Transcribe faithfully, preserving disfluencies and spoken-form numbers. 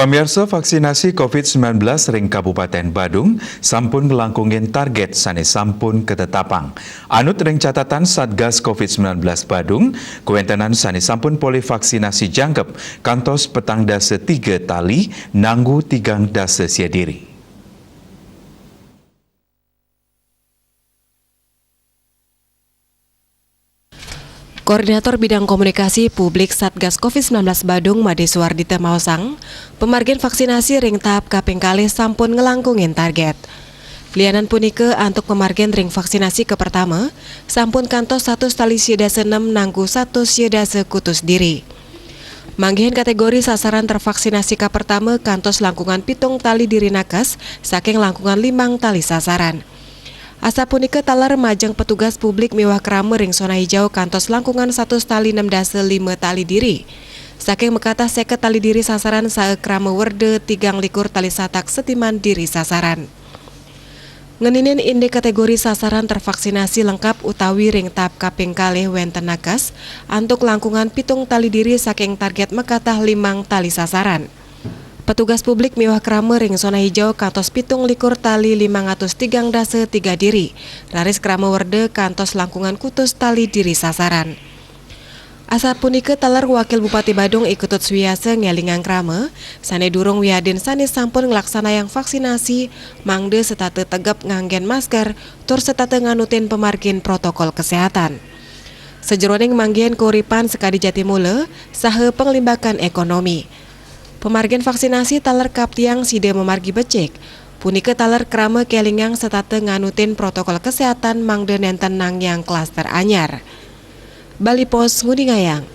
Pamiarsa, vaksinasi covid sembilan belas ring Kabupaten Badung sampun nglangkungin target sane sampun katetapang. Anut ring catatan Satgas covid sembilan belas Badung, kawentenan sane sampun polih vaksinasi jangkep kantos petang dasa tiga tali, nanggu tigang dasa sia diri. Koordinator Bidang Komunikasi Publik Satgas covid sembilan belas Badung, Made Suwardita, maosang, pamargin vaksinasi ring tahap kaping kalih sampun nglangkungin target. Lianan punika, antuk pamargin ring vaksinasi kapertama, sampun kantos satus tali sia dasa nem nanggu satus sia dasa kutus diri. Manggihin kategori sasaran tervaksinasi kapertama kantos langkungan pitung tali diri nakes saking langkungan limang tali sasaran. Asapunika taler majeng petugas publik miwah krama ring zona hijau kantos langkungan satus tali nem dasa lima tali diri. Saking makatah seket tali diri sasaran saha krama werda tigang likur tali satak setiman diri sasaran. Ngeninin indik kategori sasaran tervaksinasi lengkap utawi ring tahap kaping kalih wenten nakes, antuk langkungan pitung tali diri saking target makatah limang tali sasaran. Petugas publik miwah krama ring zona hijau kantos pitung likur tali limang atus tigang dasa tiga diri, raris krama werda kantos langkungan kutus tali diri sasaran. Asapunika taler Wakil Bupati Badung I Ketut Suwiyasa ngelingang krama sane durung wiadin sane sampun nglaksanayang vaksinasi, mangda setata tegep nganggen masker tur setata nganutin pamargin protokol kesehatan. Sajeroning manggihin kauripan sakadi jatimula saha panglimbakan ekonomi. Pamargin vaksinasi taler kaptiang sida mamargi becik. Punika taler krama kelingang setata nganutin protokol kesehatan mangda nenten nangiang klaster anyar. Bali Post nguningayang.